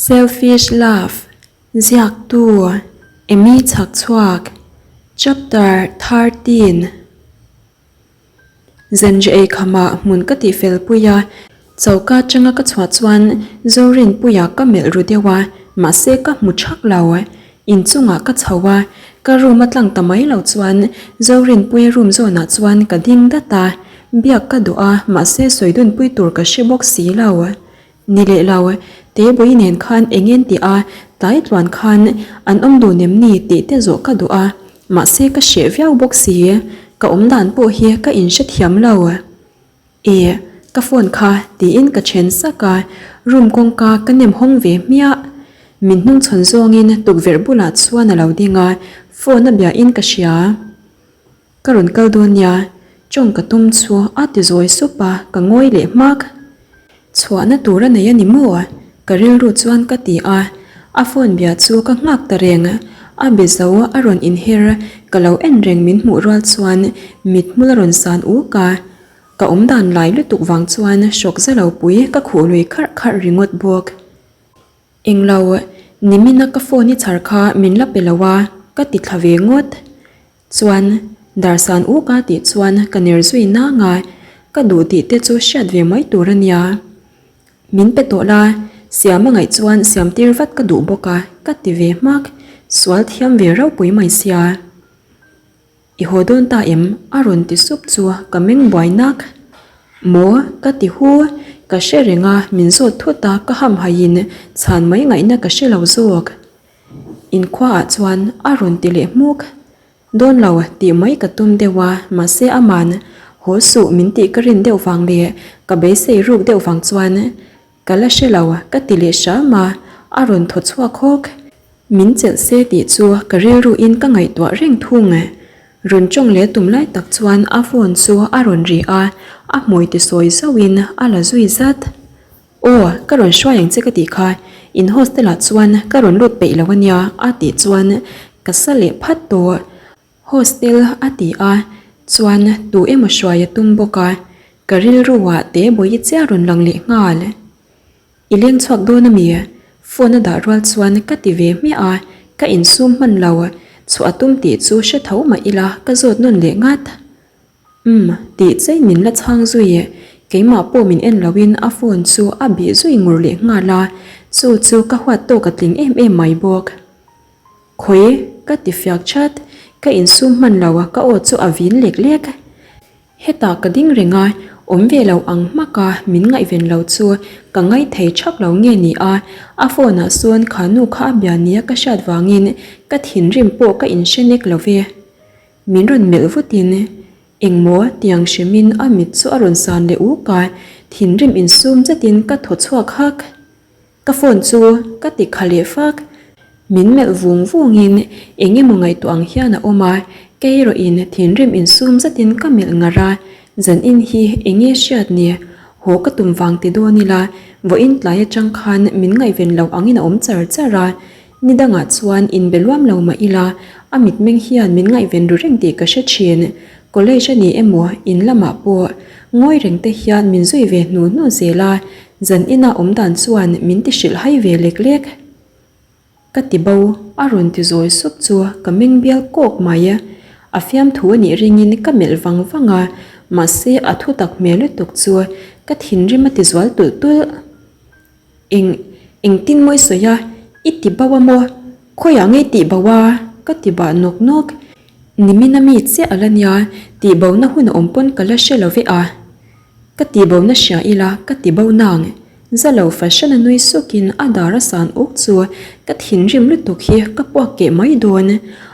Selfish Love, Ziaktu, Amy Chhakchhuak, Chapter 13. Zanri ei khamah hmun ka tih fel pui a, choka atanga ka chhuah chuan Zorinpuia ka melh ru deuh a, mahse ka hmu thak lo. Inchungah ka chho a, ka room a tlang ta mai lo chuan Zorinpuia room zawnah chuan ka ding dat a, biak ka duh a, mahse sawi dunpui tur ka hre bawk si lo. Ni leh lo, Tebawii nen khan eng en tih a, tlai tluan khan an awm dun em ni tih te zawh ka duh a, mahse ka hreh viau bawk si, ka awm dan pawh hi ka inhrethiam lo. E, ka phone kha tiin ka then sak a, room kawngka ka nem hawng ve hmiah. Min hnungchhawn zawngin tukverh bulah chuan a lo ding a, phone a bia in ka hria. Ka rawn kal dawn nia, tawng ka tum chu a ti zawi sup a, ka ngawi leh hmak. Chhuahna tur a nei a ni maw? Ka rilru chuan ka ti a, a phone bia chu ka nghak ta reng. A be zo a rawn inher, ka lo en reng min hmuh rual chuan mithmul a rawn san uk a. Ka awmdan lai lutuk vang chuan hrawk za lo pui ka khuh lui kharh kharh ringawt bawk. Englo, nimina ka phone i chhar kha min la pe lo a, ka ti thla ve ngawt. Chuan, Darsan u ka tih chuan ka ner zui nang a, ka duh tih te chu hriat ve mai tur a nia. Min pe tawh la, siam a ngaih chuan siam tir vat ka duh bawk a, ka ti ve hmak, sual thiam ve ropui mai sia. I haw dawn ta em? a rawn ti sup chu ka meng buai nak. Maw? ka ti hu, ka hre reng a, min zawt thut a, ka hamhaiin chhan mai ngaihna ka hre lo zawk. Inkhuaah chuan a rawn ti leh hmuk. Dawn lo tih mai ka tum deuh a, mahse aman haw suh min tih ka rin deuh vang leh ka beisei ruk deuh vang chuan ka la hre lo ka ti leh hram a, a rawn thaw chhuak hawk. Min chelh se tih chu ka rilruin ka ngaihtuah reng thung. Rawn tawng leh tum lai tak chuan a phone chu a rawn ri a, a hmui ti sawi zauhin a la zui zat. Aw, ka rawn hruai ang che ka tih kha, in hostel ah chuan ka rawn lut peih lo ania a tih chuan ka sa leh phat tawh. Hostel a ti a, chuan tu emaw hruai a tum bawk a, ka rilru ah te bawi chiah rawn lang leh nghal. I leng chhuak dawn ami? Phone a dah rual chuan ka ti ve hmiah a, ka insum hman lo, chhuah a tum tih chu hre tho mah ila ka zawt nawn leh ngat. Umm, tih chei min la chhang zui e, keimah pawh min en loin a phone chu a bih zui ngur leh nghal a, chu chu ka huat tawk a tling em em mai bawk. Khawi, ka ti fiak chat, ka insum hman lo a ka aw chu a vin lek lek. Hetah ka ding reng a, awm ve lo ang hmak a min ngaihven lo chu ka ngaithei thak lo nge ni a, a phone ah sawn kha nu kha a bia nia ka hriat vangin ka thinrim pawh ka inhre nek lo ve. Min rawn melh vutin, Engmaw? tiang hrimin a mit chu a rawn san leh uk a, thinrim insum zetin ka thaw chhuak hak. Ka phone chu ka ti kha leh fak. Min melh vung vungin eng emaw ngaihtuah ang hian a awm a, kei erawhin thinrim insum zetin ka melh ngar a, zan in hi eng nge hriat ni? Haw ka tum vang ti dawn ila, vawiin tlai atang khan min ngaihven loh angin a awm char char a, Ni dangah chuan inbe luam lo mah ila, a mitmeng hian min ngaihven ru reng tih ka hre thin. College a ni emaw, in lamah pawh ngawi reng te hian min zui ve hnu hnu zel a, zan ina awm dan chuan min ti hrilh hai ve lek lek. Ka ti bo, a rawn ti zawi sup chu ka meng bial kawk mai. A fiamthu a nih ringin ka melh vang vang a, mahse a thutak hmel lutuk chu ka thinrim a ti zual tulh tulh. Eng, engtin maw i sawi a, i ti bo a maw? Khawiah nge i tih bo a? Ka ti bah nawk nawk. Nimin a mi chiah a la nia, tih bo na hun a awm pawn ka la hre lo ve a. Ka tih bo na hria ila, ka ti bo nang. Za lo fashion a nui sukin a dar a san uk chu ka thinrim lutuk hi ka puak keh mai dawn.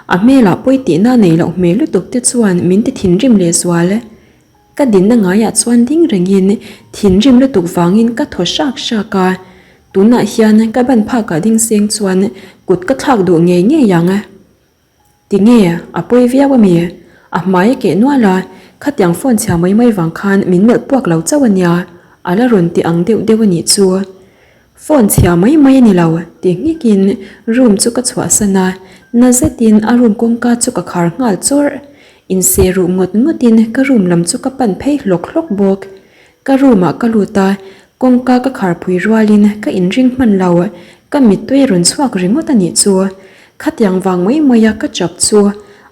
A hmelah pawi tihna nei loh hmel lutuk te chuan min ti thinrim lehzual. Ka dinna ngaiah chuan ding rengin thinrim lutuk vangin ka thaw hrak hrak a, tunah hian ka ban phakah ding seng chuan kut ka thlak duh ngei ngei ang. Tinge a pawi viau ami? A hmai a keh nual a, khatiang phone chhia mai mai vang khan min melh puak lo chauh ania, a la rawn ti ang deuh deuh a nih chu. Phone chhia mai mai a ni lo ti nghekin room chu ka chhuahsan a, na zetin a room kawngka chu ka khar nghal chawrh. Inseh ruh ngawt ngawtin ka room lam chu ka pan phei hlawk hlawk bawk. Ka room ah ka lut a, kawngka ka khar phui rualin ka inring hman lo. Ka mittui rawn chhuak ringawt a nih chu. Khatiang vang mai mai a ka chap chu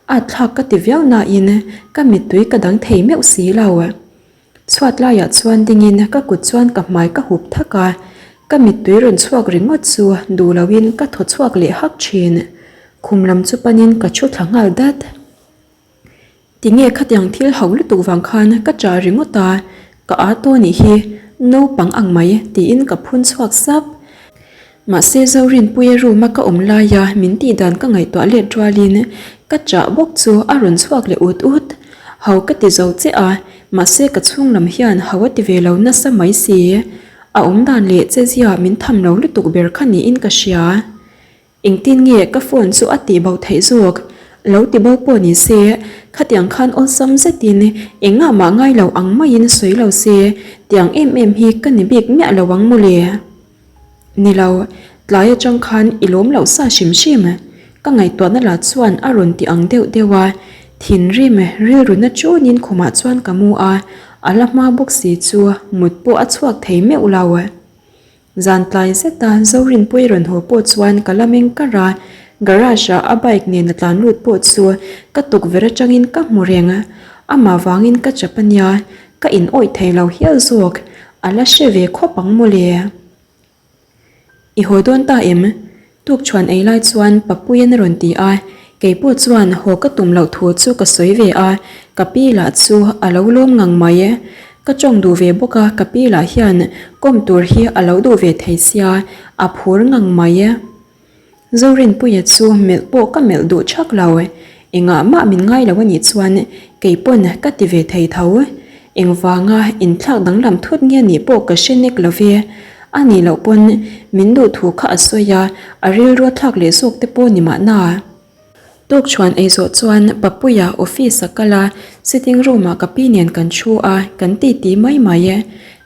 at thlak ka ti viau nain ka mittui ka dang thei meuh si lo. Chhuat laiah chuan dingin ka kut chuan ka hmai ka hup thak a, ka mittui rawn chhuak ringawt chu duh loin ka thaw chhuak leh hak thin. Khum lam chu panin ka thu thla nghal dat. Tinge khatiang thil hauh lutuk vang khan ka chah ringawt a, ka â tawh nih hi naupang ang mai tiin ka phun chhuak sap. Mahse Zorinpuia room a ka awm laia min tih dan ka ngaihtuah let rualin ka chah bawk chu a rawn chhuak leh ut ut. Ho ka ti zo che a, mahse ka chhung lam hian ho a ti ve lo nasa mai si. A awm dan leh chezia min tham lo lutuk ber kha niin ka hria. Engtin nge ka phone chu a tih bo theih zawk? Lo ti bo pawh ni se, khatiang khan awlsam zetin engah mah ngai lo ang maiin sawi lo se, tiang em em hi ka ni bik miah lo ang mawle. Ni lo, tlai atang khan i lawm loh sa hrim hrim. Ka ngaihtuahna lah chuan a rawn ti ang deuh deuh a, thinrim rilru na chunin khumah chuan ka mu a, a la hma bawk si chu mut pawh a chhuak thei meuh lo. Zan tlai zeta Zorinpuii rawn haw pawh chuan ka la meng kar a, garage ah a bike nen a tlan lut pawh chu ka tukverh atangin ka hmu reng. Amah vangin ka chap a nia, ka in awih thei lo hial zawk, a la hre ve khawp ang mawle. I haw dawn ta em? Tukchhuan ei lai chuan Papuian a rawn ti a, keipawh chuan haw ka tum loh thu chu ka sawi ve a, ka pi lah chu a lo lawm ngang mai. Ka tawng duh ve bawk a, ka pi lah hian kawm tur hi a lo duh ve thei sia, a phur ngang mai. Zorinpuia chu melh pawh ka melh duh thak lo. Engah mah min ngai lo a nih chuan keipawn ka ti ve thei tho. Engvanga inthlak danglam thut nge nih pawh ka hre nek lo ve. A nih loh pawn min duh thu kha a sawi a, a rilru a thlak leh zawk te pawh ni mahna. Tukchhuan ei zawh chuan Papuia office a kal a, sitting room ah ka pi nen kan thu a, kan titi mai mai e.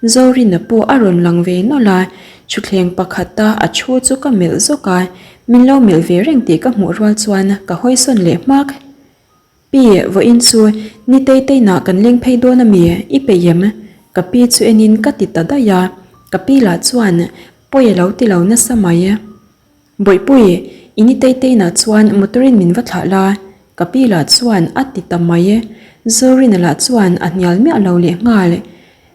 Zorina pawh a rawn lang ve nawlh a, thutthleng pakhata a thu chu ka melh zawk a, min lo melh ve reng tih ka hmuh rual chuan ka hawisawn leh hmak. Pi, vawiin chu ni tei teinah kan leng phei dawn a mi? I peih em? Ka pi chu enin ka ti ta daih a, ka pi lah chuan pawi a lo ti lo nasa mai. Bawihpui, i ni tei teinah chuan motor-in min va thlah la, ka pi lah chuan a ti ta mai. Zorina lah chuan a hnial miah lo leh nghal.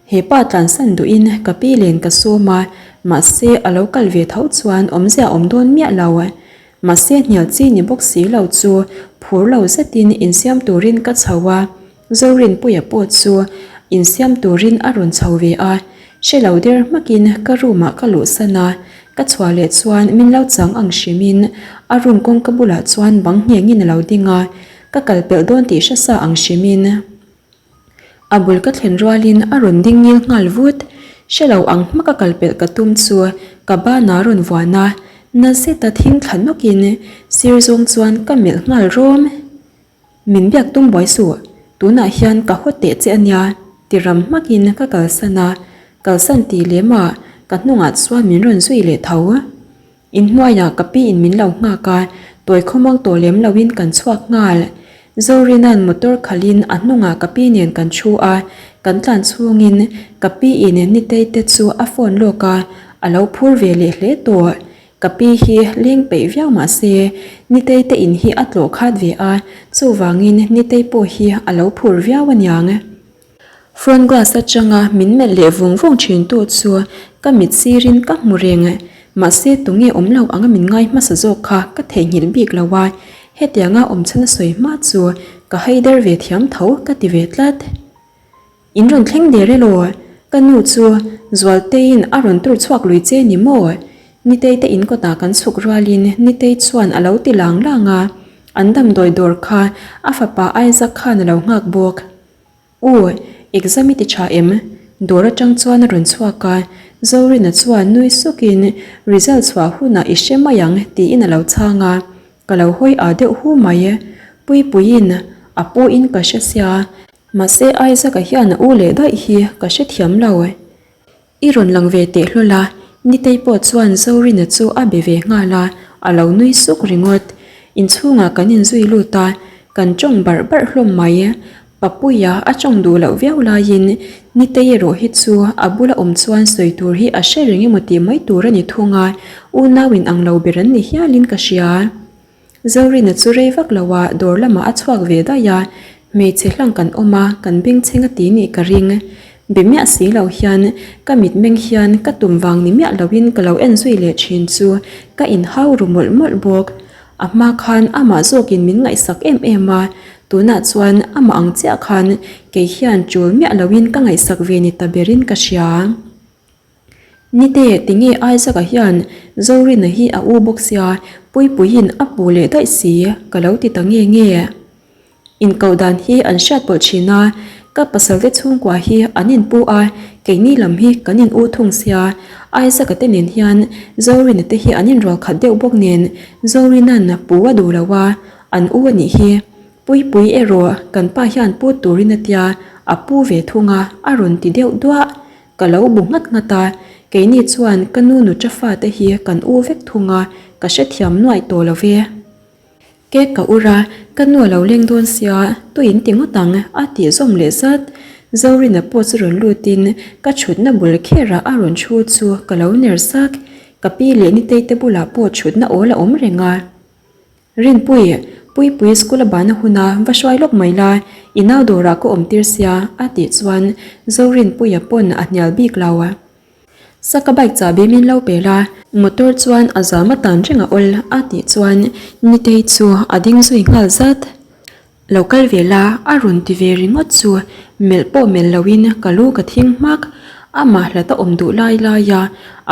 He pa tlansan duhin ka pi len ka sawm a, mahse a lo kal ve tho chuan awmzia awm dawn miah lo. Mahse hnial chi ni bawk si lo chu phur lo zetin insiam turin ka chho a, Zorinpuia pawh chu insiam turin a rawn chho ve a, hre lo der hmakin ka room ah ka luhsan a, ka chhuah leh chuan min lo chang ang hrimin a room kawngka bulah chuan bang nghengin a lo ding a, ka kal pelh dawn tih hre sa ang hrimin. A bul ka thlen rualin a rawn ding ngil nghal vut. Hre lo ang hmaka kal pelh ka tum chu ka banah a rawn vuan a, na zeta thing thla nawkin sir zawng chuan ka melh nghal rawm. Min biak tum buai suh, tunah hian ka haw teh che a nia ti ram hmakin ka kalsan a, kalsan tih lemah ka hnungah chuan min rawn zui leh tho. Inhnuaiah ka pi in min lo nghak a, tawi khawmang tawh lem loin kan chhuak nghal. Zorina'n motor khalhin a hnungah ka pi nen kan thu a, kan tlan chhungin ka pi in Nitei te chu a phone lawk a, a lo phur ve leh hle tawh. Ka pi hi leng peih viau mah se, Nitei te in hi a tlawh khat ve a, chuvangin Nitei pawh hi a lo phur viau aniang. Front glass atanga min melh leh vung vung thin tu chu ka mit sirin ka hmu reng. Mahse tunge awm lo anga min ngai hmasa zawk kha ka theihnghilh bik lo a, hetianga awm chhan a sawi hma chu ka haider ve thiam tho ka ti ve tlat. In rawn thleng der elaw? Ka nu chu Zualteiin a rawn tur chhuak lui che ni maw? Nitei te in kawtah kan chhuk rualin Nitei chuan a lo ti lang lang a, an damdawi dawr kha a fapa Isaac khan a lo nghak bawk. U, exam i ti tha em? Dawr atang chuan a rawn chhuak a, Zorina chuan nui sukin result chhuah hunah i hre mai ang tiin a lo chhang a, ka lo hawi ah deuh hu mai. Puipuiin a pawhin ka hre sia, mahse Isaac-a hian a u leh daih hi ka hrethiam lo. I rawn lang ve teh hlawl a, Nitei pawh chuan Zorina chu a be ve nghal a, a lo nui suk ringawt. Inchhungah kan inzui lut a, kan tawng barh barh hlawm mai. Papuia a tawng duh loh viau laiin Nitei erawh hi chu a bula awm chuan sawi tur hi a hre reng emaw tih mai tur a ni thung a, unau in ang lo ber an ni hialin ka hria. Zorina chu rei vak lo a dawr lamah a chhuak ve daih a, hmeichhe hlang kan awm a, kan bengchheng a ti nih ka ring. Be miah si lo hian ka mitmeng hian ka tum vang ni miah loin ka lo en zui leh thin chu ka inhau ru mawlh mawlh bawk. A hma khan amah zawkin min ngaihsak em em a, tunah chuan amah ang chiah khan kei hian tul miah loin ka ngaihsak ve ni ta berin ka hria. Nite, tinge Isaac-a hian Zorina hi a u bawk sia, Puipuiin a hmuh leh daih si, ka lo ti ta nge nge. Inkoh dan hi an hriat pawlh thin a, ka pasalte chhungkua hi an inpu a, keini lam hi kan in u thung sia. Isaac-a te nen hian Zorina te hi an inrual khat deuh bawk nen Zorina'n pu a duh lo a, an u a nih hi. Puipui erawh kan pa hian pu turin a tia, a pu ve thung a, a rawn ti deuh duah. Ka lo bu nghat nghat a, keini chuan ka nu nuṭa fate hi kan u vek thung a, ka hrethiam nuaih tawh lo ve. Cake ka ur a, ka nu a lo leng dawn sia, tuin ti ngawt ang, a tih zawm leh zat. Zorina pawh chu rawn lutin ka chhutna bul kherah a rawn chhu chu ka lo ner sak. Ka pi leh Nitei te bulah pawh chhutna awl a awm reng a. Rinpui, Puipui school a bana huna va hruai lawk mai la, i nau dawrah ka awm tir sia, a tih chuan Zorinpuia pawn a hnial bik lo. Saka bike chahbi min lo pe la, motor chuan a zam a tan reng a awl, a tih chuan Nitei chu a ding zui nghal zat. Lo kal ve la, a rawn ti ve ringawt chu melh pawh melh loin ka lu ka thing hmak. Amah hlat a awm duh lai laia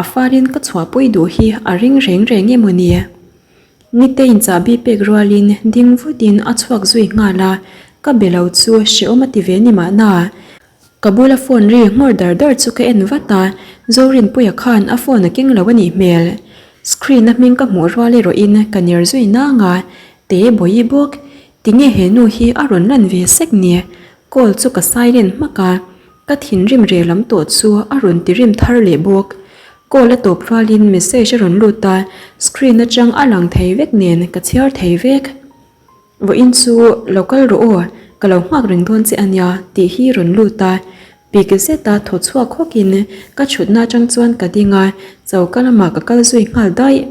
a falin ka chhuahpui duh hi a ring reng reng emaw ni? Nitei'n chahbi pek rualin ding vutin a chhuak zui nghal a, ka be lo chu hrehawm a ti ve ni mahna. Ka bula phone ri nghawr dar dar chu ka en vat a, Zorinpuia khan a phone a keng lo a nih hmel. Screen a hming ka hmuh rual erawhin ka ner zui nang a, Te Bawihi bawk, tinge he nu hi a rawn lan ve sek ni? Call chu ka silent hmak a, Ka thinrim reh lam tawh chu a rawn ti rim thar leh bawk. Call a tawp rualin message a rawn lut a, screen atang a lang thei vek nen ka chhiar thei vek. Vawiin chu lo kal rawh aw, ka lo nghak reng dawn che ania tih hi rawn lut a. Pik zeta thaw chhuak hawkin ka chhutna atang chuan ka ding a, choka lamah ka kal zui nghal daih.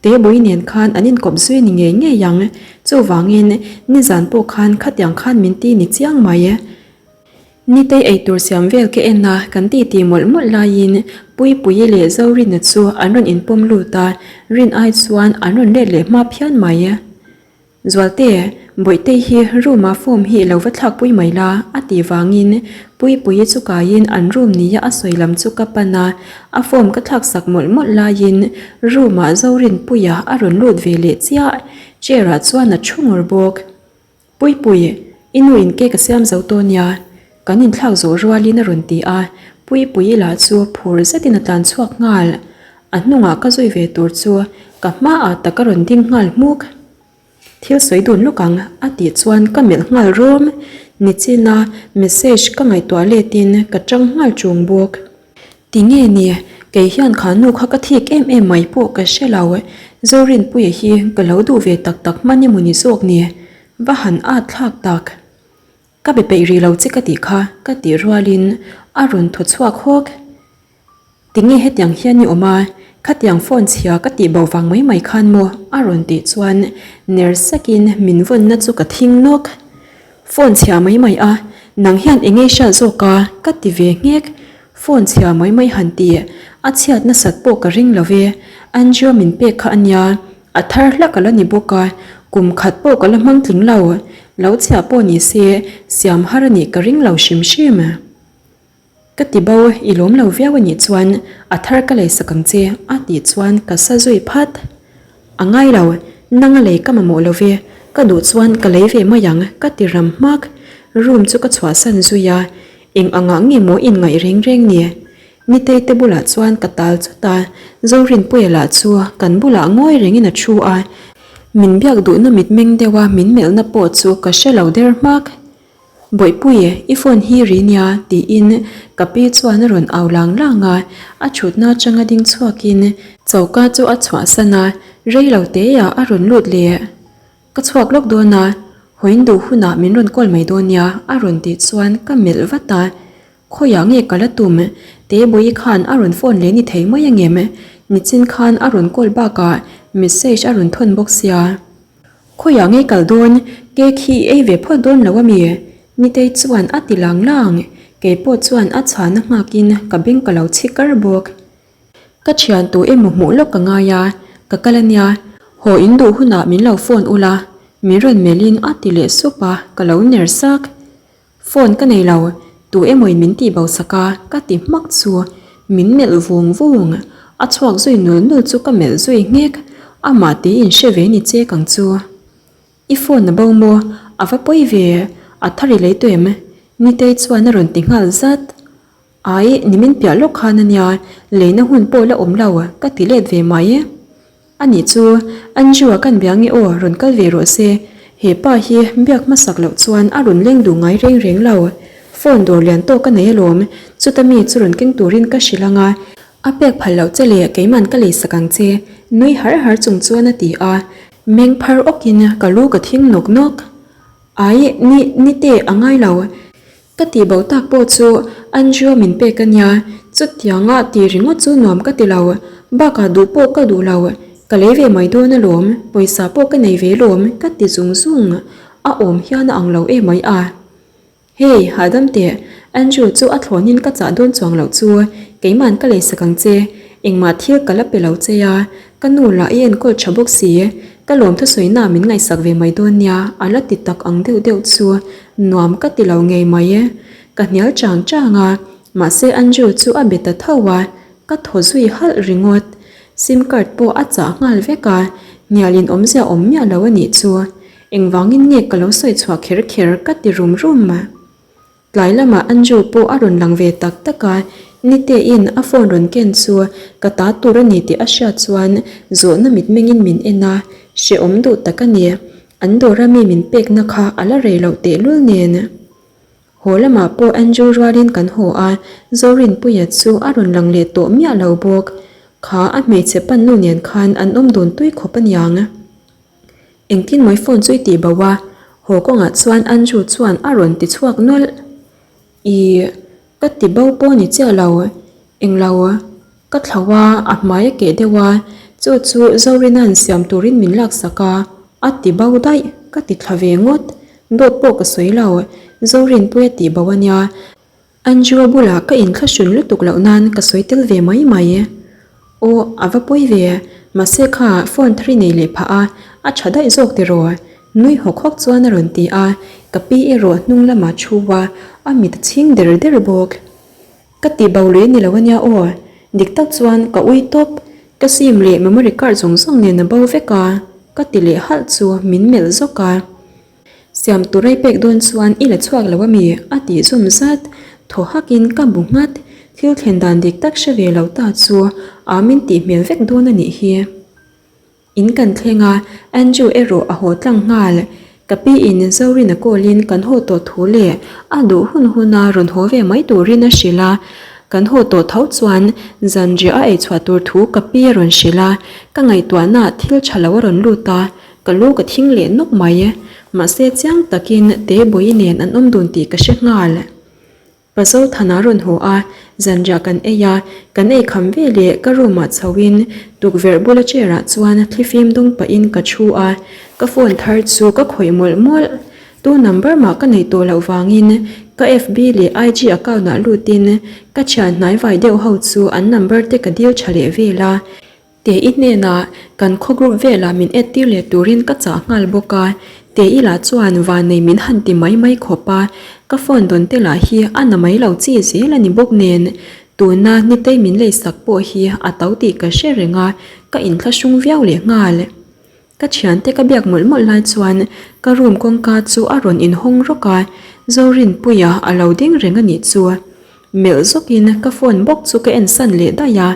Tebui nen khan an inkawp zui ni ngei ngei ang, chuvangin nizan pawh khan khatiang khan min ti ni chiang mai. Nitei eitur siam vel ka en a, kan titi mawlh mawlh laiin Puipuii leh Zorina chu an rawn inpawm lut a, rin ai chuan an rawn let leh hma phian mai. Zualte, Bawihtei hi room ah form hi lo va thlakpui mai la, a tih vangin Puipuii chu kaiin an room nia a sawi lam chu ka pan a, a form ka thlaksak mawlh mawlh laiin room ah Zorinpuia a rawn lut ve leh chiah, chair ah chuan a thu ngawr bawk. Puipui, i nu in cake a siam zo tawh nia, kan inthlak zawh rualin a rawn ti a, Puipuii lah chu phur zetin a tlan chhuak nghal. A hnungah ka zui ve tur chu ka hmaah tak a rawn ding nghal hmuk. Thil sawi dun lawk ang a tih chuan ka melh nghal rawm. Nichina message ka ngaihtuah letin ka tang nghal chung bawk. Ti nge ni, kei hian kha nu kha ka thik em em mai pawh ka hre lo. Zorinpuia hi ka lo duh ve tak tak hman emaw ni zawk ni? Va han at thlak tak. Ka be peih rih lo che ka tih kha ka tih rualin a rawn thaw chhuak hawk. Ti nge hetiang hian i awm a, khatiang phone chhia ka tih bo vang mai mai khan maw? a rawn tih chuan ner sakin min vawnna chu ka thing nawk. Phone chhia mai mai a, nang hian eng ei hriat zawk a? ka ti ve nghek. Phone chhia mai mai han ti, a chhiat nasat pawh ka ring lo ve. Andrew min pek kha a nia, a thar hlak a la ni bawk a, kum khat pawh ka la hmang tling lo. Lo chhia pawh ni se, siam har a nih ka ring lo hrim hrim. Ka ti bo, i lawm lo viau a nih chuan a thar ka lei sak ang che a tih chuan ka sa zui phat. A ngai lo, nang a lei ka mamawh lo ve, ka duh chuan ka lei ve mai ang ka ti ram hmak. Room chu ka chhuahsan zui a, eng angah nge maw inngaih reng reng ni? Nitei te bulah chuan ka tal chawt a, Zorinpuia lah chu kan bulah ngawi rengin a thu a, min biak duhna mitmeng deuha min melhna pawh chu ka hre lo der hmak. Bawihpui, i phone hi ri nia, tiin ka pi chuan a rawn au lang lang a, a thutna atanga ding chhuakin choka chu a chhuahsan a, rei lo teah a rawn lut leh. Ka chhuak lawk dawn a, Hawiin duh hunah min rawn call mai dawn nia a rawn tih chuan ka melh vat a. Khawiah nge ka la tum? Tebawi khan a rawn phone leh ni thei mai angem? Nichin khan a rawn call bakah message a rawn thawn bawk sia. Khawiah nge kal dawn? Cake hi i ei ve phawt dawn lo ami? Nitei chuan a ti lang lang. Keipawh chuan a chhana nghakin ka beng ka lo chhi kar bawk. Ka thian tu emaw hmuh lawk ka ngai a, ka kal ania. Haw in duh hunah min lo phone ula, min rawn melhin a ti leh sup a, ka lo ner sak. Phone ka nei lo, tu emawin min tih bo sak a, ka ti hmak chu. Min melh vung vung, a chhuak zui nul nul chu ka melh zui nghek, amah tiin hre ve ni che kang chu. I phone a bo maw? A va pawi ve, a thar i lei tawh em? Nitei chuan a rawn ti nghal zat. Ai, nimin piah lawk khan a nia, leina hun pawh la awm lo, ka ti let ve mai. Anih chu, Andrew-a kan bia nge aw, rawn kal ve rawh se. He pa hi biak hmasak loh chuan a rawn leng duh ngai reng reng lo. Phone dawr lian tawk a nei alawm, chuta mi chu rawn keng turin ka hrilh ang a. A pek phal loh che leh keiman ka leisak ang che, nui har har chung chuan a ti a. Meng phar awkin ka lu ka thing nawk nawk. Ai, ni, nite a ngai lo. Ka tih bo tak pawh chu Andrew min pek a nia, chutianga tih ringawt chu nuam ka ti lo, bakah duh pawh ka duh lo, ka lei ve mai dawn alawm, pawisa pawh ka nei ve lawm ka ti zung zung, a awm hian a ang lo em mai a. Hey, hahdam teh, Andrew chu a thlawnin ka chah dawn chuang loh chu, keiman ka leisak ang che, engmah thil ka la pe lo che a, Ka nu lah i enkawl tha bawk si, ka lawm thusawi na min ngaihsak ve mai dawn nia, a la ti tak ang deuh deuh chu nuam ka ti lo ngei mai e. Ka hnial chang chang a, mahse Andrew chu a be ta tho a, ka thaw zui halh ringawt. Sim card pawh a chah nghal vek a, hnial in awmzia awm miah lo a nih chu. Engvangin nge ka lo sawi chhuah kher kher ka ti rum rum. Tlai lamah Anju pawh a rawn lang ve tak tak a, Niteiin a phone rawn ken chu ka ta tur a ni tih a hriat chuan zawhna mitmengin min en a, hrehawm duh tak a ni. An dawra mi min pekna kha a la rei loh tehlul nen. Haw lamah pawh Anju rualin kan haw a, Zorinpuia chu a rawn lang leh tawh miah lo bawk. Kha a hmeichhe pannu nen khan an awm dun tui khawp a niang. Engtin mawi phone chu i tih bo a? Haw kawngah chuan Andrew chuan a rawn ti chhuak nawlh. Ih, ka ti bo pawh ni chiah lo. Englo, ka thlo a, a hmai a keh deuh a, chu chu Zorina'n siam turin min laksak a, a ti bo daih, ka ti thla ve ngawt. Dawt pawh ka sawi lo, Zorinpuia tih bo a nia. Andrew bulah ka inthlahrun lutuk loh nan ka sawi tel ve mai mai. Aw, a va pawi ve, mahse kha phone thar i nei leh phah a, a tha daih zawk tiraw? Nui hawk hawk chuan a rawn ti a, ka pi erawh hnung lamah thu a, a mit a chhing der der bawk. Ka tih bo lui a ni lo ania aw, dik tak chuan ka ui tawp, ka sim leh memory card zawng zawng nen a bo vek a, ka ti leh halh chu min melh zawk a. Siam tur ai pek dawn chuan i la chhuak lo ami? a tih zawm zat. Thaw hakin ka bu nghat. Thil thlen dan dik tak hre ve lo ta chu a min tih hmel vek dawn a nih hi. In kan thleng a, Andrew erawh a haw tlang nghal. Ka pi in Zorina call in kan haw tawh thu leh a duh hun hun a rawn haw ve mai turin a hrilh a. Kan haw tawh tho chuan zanriah a eichhuah tur thu ka pi a rawn hrilh a, ka ngaihtuahna thil tha lo a rawn lut a. Ka lu ka thing leh nawk mai. Mahse chiang takin Tebawi nen an awm dun tih ka hre nghal. Pazothana rawn haw a, zanriah kan ei a, kan ei kham ve leh ka room ah chho in tukverh bula chair ah chuan thlifim dawng pah in ka thu a, ka phone thar chu ka khawih mawlh mawlh. Tu number mah ka neih tawh loh vangin ka FB leh IG account ah lut in ka thian hnai vai deuh ho chu an number te ka dil tha leh vel a. Tei hnenah kan khaw group velah min et tir leh turin ka chah nghal bawk a, Tei lah chuan vannei min han ti mai mai khawp a, ka phone dawn te lah hi a na mai lo chi zel a ni bawk nen, tuna Nitei min leisak pawh hi a to tih ka hre reng a, ka inthlahrung viau leh nghal. Ka thiante ka biak mawlh mawlh lai chuan ka room kawngka chu a rawn inhawng rawk a, Zorinpuia a lo ding reng a nih chu. Melh zawkin ka phone bawk chu ka en san leh daih a,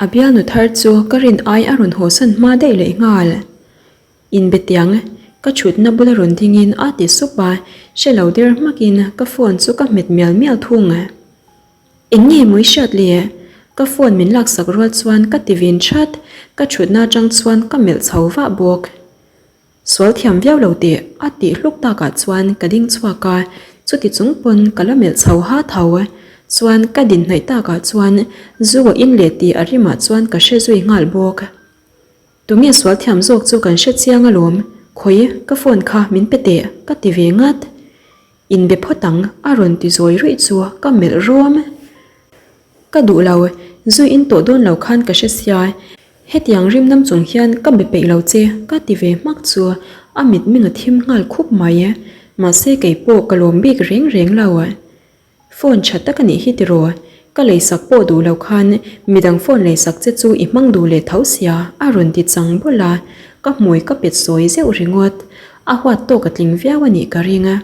a bialnu thar chu ka rin ai a rawn haw san hma daih leh nghal. Inbe tiang, ka thutna bula rawn dingin a ti sup a, hre lo der hmakin ka phone chu ka hmet mial mial thung. Eng nge mawi hriat le? Ka phone min laksak rual chuan ka ti vin that, ka thutna atang chuan ka melh chho vah bawk. Sual thiam viau lo teh a tih hluk takah chuan ka ding chhuak a, chuti chung pawn ka la melh chho ha tho. Chuan ka din hnaih takah chuan zu a in leh tih a rimah chuan ka hre zui nghal bawk. Tunge sual thiam zawk chu kan hre chiang alawm, khawi ka phone kha min pe teh ka ti ve ngat. Inbe phawt ang a rawn ti zawi ruih chu ka melh rawm. Ka duh lo, zui in tawh dawn lo khan ka hre sia, hetiang rim nam chung hian ka be peih lo che ka ti ve hmak chu a mitming a thim nghal khup mai. Mahse kei pawh ka lawm bik reng reng lo. Phone tha tak a nih hi tiraw? Ka leisak pawh duh lo khan midang phone leisak che chu i hmang duh leh tho sia a rawn ti chang bawlh a, ka hmui ka pet sawi zeuh ringawt. A huat tawk a tling viau a nih ka ring a.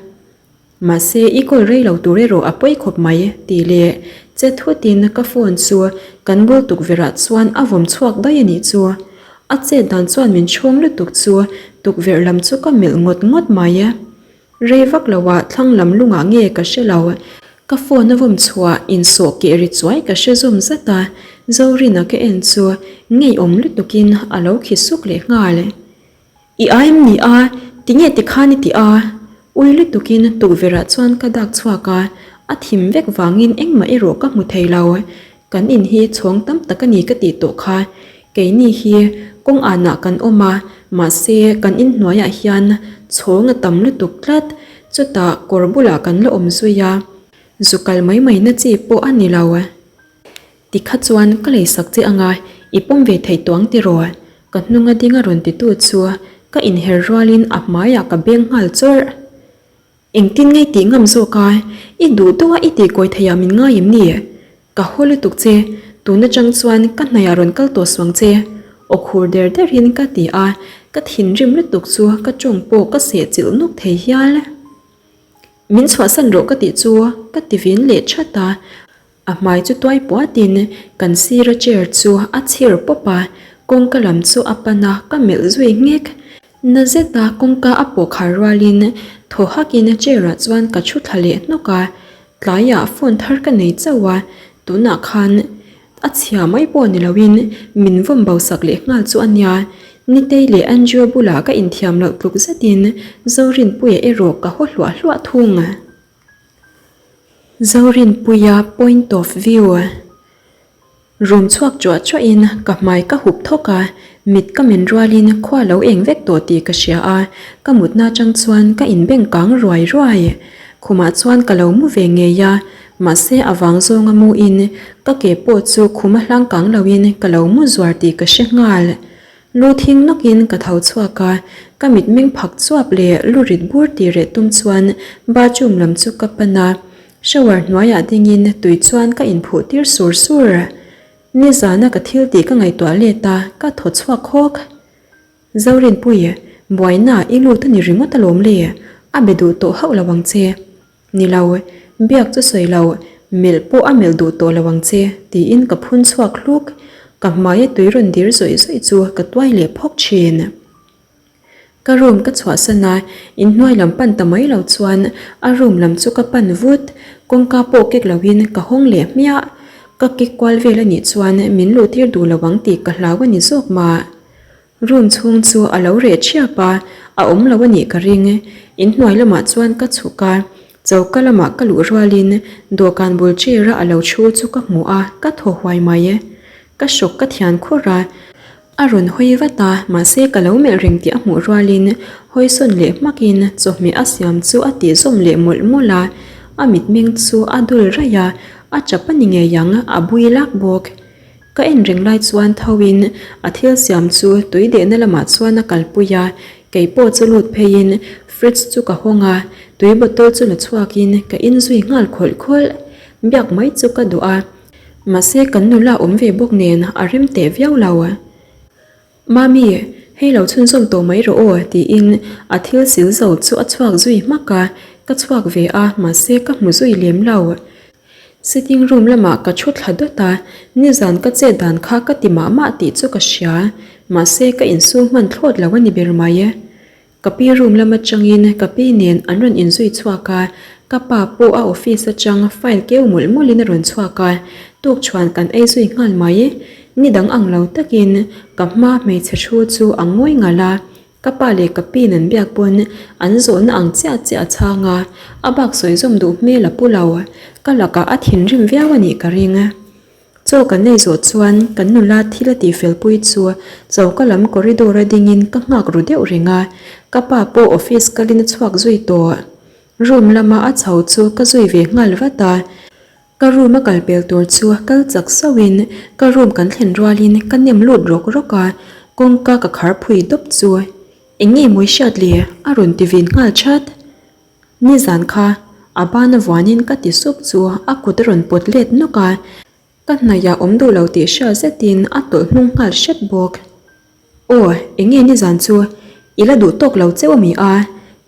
Mahse i call rei lo tur erawh a pawi khawp mai tih leh che thutin ka phone chu kan bul tukverh ah chuan a vawm chhuak daih a nih chu. A chet dan chuan min chhawng lutuk chu tukverh lam chu ka melh ngawt ngawt mai. Rei vak lo ah thlang lam lungah nge ka hre lo. Ka phone a vawm chhuah insawh keh ri chuai ka hre zawm zat a, Zorina ka en chu ngeiawm lutukin a lo khi suk leh nghal. I aim ni a, tinge tikhan i ti a? Ui lutukin tukverh ah chuan ka dak chhuak a, a thim vek vangin engmah erawh ka hmu thei lo. Kan in hi chhawng tam tak a ni ka tih tawh kha. Keini hi kawng anah kan awm a, mahse kan in hnuaiah hian chhawng a tam lutuk tlat. Chutah kawr bulah kan la awm zui a, zu kal mai mai na chi pawh a ni lo. Tikha chuan ka leisak che anga i pawm ve theih tawh ang tiraw? Ka hnunga ding a rawn titu chu ka inher rualin a hmaiah ka beng nghal chawrh. Engtin nge tih ngam zawk a, i duh deuh a i tih kawi theiah min ngai em ni? Ka haw lutuk che, tun atang chuan ka hnaiah rawn kal tawh suang che. Aw khur der derin ka ti a, ka thinrim lutuk chu ka tawng pawh ka seh chilh nawk thei hial. Min chhuahsan rawh ka tih chu ka ti vin leh that a, A hmai chu tuai puatin kan sira chair chu a chhir pawp a, kawngka lam chu a pan a, ka melh zui nghek. Na zeta kawngka a pawh khar rualin thaw hakin chair ah chuan ka thu thla leh hnawk a, tlaiah phone thar ka nei chauh a, tunah khan a chhia mai pawh ni loin min vawm bo sak leh nghal chu a nia. Nitei leh Andrew bulah ka inthiam loh tluk zetin Zorinpuia erawh ka haw hluah hluah thung. Zorinpuia point of view Rum chhuak chuah chuahin ka hmai ka hup thawk a, mit ka men rualin khua lo eng vek tawh tih ka hria a, ka mutna atang chuan ka inbeng kang ruai ruai. Khumah chuan ka lo mu ve ngei a, mahse a vang zawnga muin ka ke pawh chu khuma hlang kang loin ka lo mu zuar tih ka hre nghal. Lu thing nawkin ka tho chhuak a, ka mitmeng phak chuap leh lu rit bur tih reh tum chuan bathroom lam chu ka pan a, shower hnuaiah dingin tui chuan ka inphuh tir sur sur. Nizana ka thil tih ka ngaihtuah let a, ka thaw chhuak hawk. Zorinpui, buaina i lut a ni ringawt alawm le, a be duh tawh hauh lo ang che. Ni lo, biak chu sawi lo, melh pawh a melh duh tawh lo ang che, tiin ka phun chhuak hluk. Ka hmaia tui rawn dir zawih zawih chu ka tuai leh phawk thin. Ka room ka chhuahsan a, inhnuai lam pan ta mai lo chuan a room lam chu ka pan vut. Kawngka pawh kek loin ka hawng leh hmiah. Ka kek kual vel a nih chuan min luh tir duh lo ang tih ka hlau a ni zawk mah. Room chhung chu a lo reh ṭhiap a, a awm lo a nih ka ring. Inhnuai lamah chuan ka chhuk a, choka lamah ka luh rualin dawhkan bul chair-a a lo ṭhu chu ka hmu a, ka thaw huai mai. Ka hrawk ka thian khur a, a rawn hawi vat a, mahse ka lo melh reng tih a hmuh rualin hawisawn leh hmakin chawhmeh a siam chu a tihzawm leh mawlh mawlh a, a mitmeng chu a dul raih a, a ṭap a ni ngei ang, a bui lak bawk. Ka en reng lai chuan tho in a thil siam chu tui dehna lamah chuan a kalpui a, kei pawh chu lut phei in fridge chu ka hawng a, tui bottle chu la chhuak in ka in zui nghal khawlh khawlh. Biak mai chu ka duh a, mahse kan nula awm ve bawk nen a rem teh viau lo. Mami, hei lo chhunzawm tawh mai rawh aw tiin a thil sil zo chu a chhuak zui hmak a, ka chhuak ve a mahse ka hmu zui lem lo. Sitting room lamah ka thu thla dawt a, nizan ka chet dan kha ka ti mah mah tih chu ka hria, mahse ka insum hman thlawt lo a ni ber mai. Ka pi room lam atangin ka pi nen an rawn inzui chhuak a, ka pa pawh a office atang file keu mawlh mawlhin a rawn chhuak a, tukchhuan kan ei zui nghal mai. Ni dang ang lo takin ka hma hmeichhe thu chu a ngawi ngalh a. Ka pa leh ka piin an biak pawn an zawhna ang chiah chiah a chhang a, a bak sawi zawm duh hmel a pu lo. Ka lakah a thinrim viau a nih ka ring. Chaw kan ei zawh chuan kan nula thil a tihfel pui chu choka lam corridor a dingin ka nghak ru deuh reng a, ka pa pawh office kalin a chhuak zui tawh. Room lama a chho chu ka zui ve nghal vat a. Ka room a kal pel tur chu kal chak sauhin ka room kan thlen rualin ka nem lut rawk rawk a, kawngka ka khar phui dawp chu eng nge mawi hriat le a rawn ti vin nghal chat. Nizan kha a bana vuanin ka ti sup chu a kut a rawn pawt let nawk a, ka hnaihah awm duh lo tih hria zetin a tawlh hnung nghal hrep bawk. Aw, eng nge nizan chu i la duh tawk lo cheu ami a?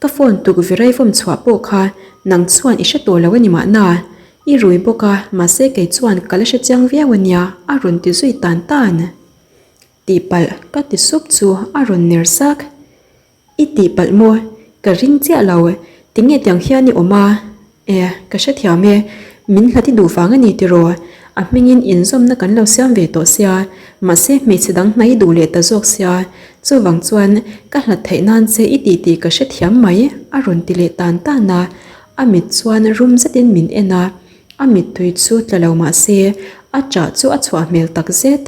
Ka phone tuk virai vawm chhuah pawh kha nang chuan i hre tawh lo a ni mahna. I rui bawk a, mahse kei chuan ka la hre chiang viau a nia a rawn ti zui tan tan. Tihpalh ka ti sup chu a rawn ner sak. I tihpalh maw? Ka ring chiah lo. Tinge tiang hian i awm a? E, ka hrethiam e. Min hlat i duh vang a ni tiraw? A hmingin inzawmna kan lo siam ve tawh sia, mahse hmeichhe dang hna i duh leh ta zawk sia. Chuvang chuan ka hlat theih nan che i tih tih ka hrethiam mai, a rawn ti leh tan tan a. A mit chuan rum zetin min en a, a mittui chu tla lo mahse a ṭah chu a chhuah hmel takzet.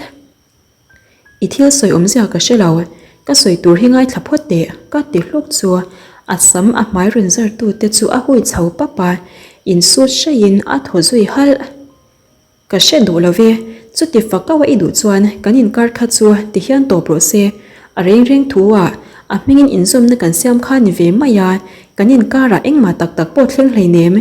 I thil sawi awmzia ka hre lo, ka sawi tur hi ngaithla phawt teh ka ti hluk chu a sam a hmai rawn zar tu te chu a hui chho pap a, insut hraihin a thaw zui halh. Ka hre duh lo ve, chuti fak kauh a i duh chuan kan inkar kha chu ti hian tawp rawh se, a reng reng thu ah a hmingin inzawmna kan siam kha ni ve mai a, kan inkarah engmah tak tak pawh thleng hleinem.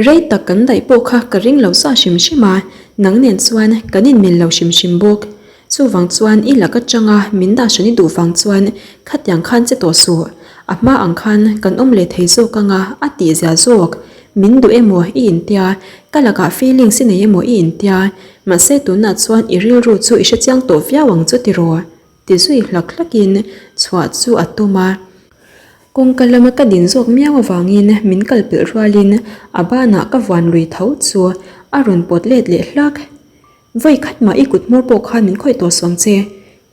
Rei tak kan daih pawh kha ka ring lo sa hrim hrim a, nang nen chuan kan inmil lo hrim hrim bawk. Chuvang chuan i lak atanga min dah hran i duh vang chuan khatiang khan che tawh suh. A hma ang khan kan awm leh thei zawk anga a tih zia zawk. Min duh emaw i intia, ka lakah feelings i nei emaw i intia, mahse tunah chuan i rilru chu i hrechiang tawh viau ang chu tiraw? Ti zui hlak hlakin chhuah chu a tum a. Kawngka lama ka din zawk miau avangin min kal pelh rualin a banah ka vuan lui tho chu a rawn pawt let leh hlak. Vawi khat mah i kut hmawr pawh khan min khawih tawh suang che.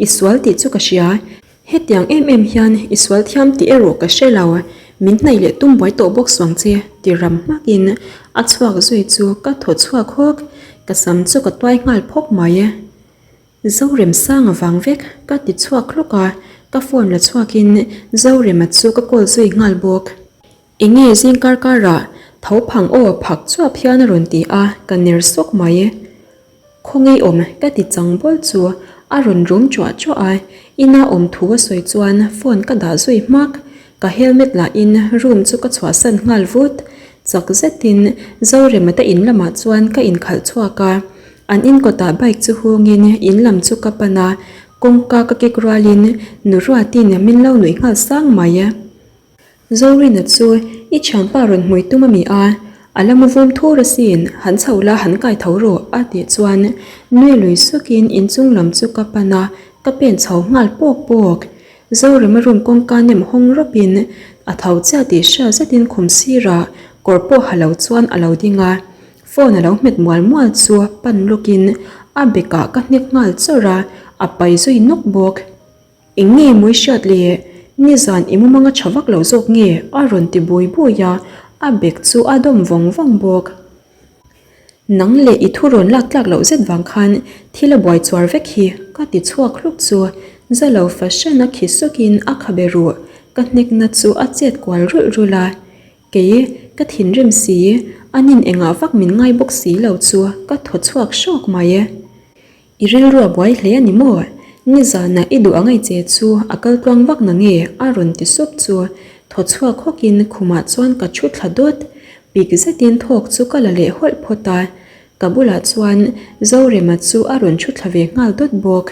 I sual tih chu ka hria. Hetiang em em hian i sual thiam tih erawh ka hre lo. Min hnaih leh tum buai tawh bawk suang che ti ram hmakin a chhuak zui chu ka thaw chhuak hawk. Ka sam chu ka tuai nghal phawk mai. Zoremsanga vang vek ka ti chhuak hluk a, ka phone la chhuakin Zorema chu ka call zui nghal bawk. Enge zing kar karah tho phang aw phak chuap hian a rawn ti a, ka ner sawk mai. Khawngaih awm ka ti chang bawl chu a rawn rum chuah chuah a, ina awm thu a sawi chuan phone ka dah zui hmak. Ka helmet lahin room chu ka chhuahsan nghal vut. Chak zetin Zorema te in lamah chuan ka inkhalh chhuak a. An in kawtah bike chu hungin in lam chu ka pan a, kawngka ka kik rualin nu Ruatin min lo nuih nghal sang mai. Zorina chu i thianpa rawn hmui tum a mi a, a la mu vum thur asin, han chho la han kai tho rawh a tih chuan nui lui sukin inchung lam chu ka pan a, ka pen chho nghal pawk pawk. Zorema room kawngka nem hawng rawpin a tho chiah tih hria zetin khum sirah kawr pawh ha lo chuan a lo ding a. Phone a lo hmet mual mual chu pan lawkin a bekah ka hnek nghal chawrh a, a pai zui nawk bawk. Eng nge mawi hriat le? Nizan i mumang a tha vak lo zawk nge? a rawn ti bui bui a, a bek chu a dawm vawng vawng bawk. Nang leh i thu rawn lak tlak loh zet vang khan thil a buai chuar vek hi ka ti chhuak hluk chu zalo fahran a khi sukin a khabe ruh ka hnekna chu a chet kual rulh rulh a. Kei, ka thinrim si, a nin engah vak min ngai bawk si lo chu ka thaw chhuak hrawk mai. I rilru a buai hle a ni maw? Nizanah i duh angai che chu a kal tluang vak na nge? a rawn ti sup chu thaw chhuak hawkin khumah chuan ka thu thla dawt. Pik zetin thawk chu ka la leh hawlh phawt a, ka bulah chuan Zorema chu a rawn thu thla ve nghal dawt bawk.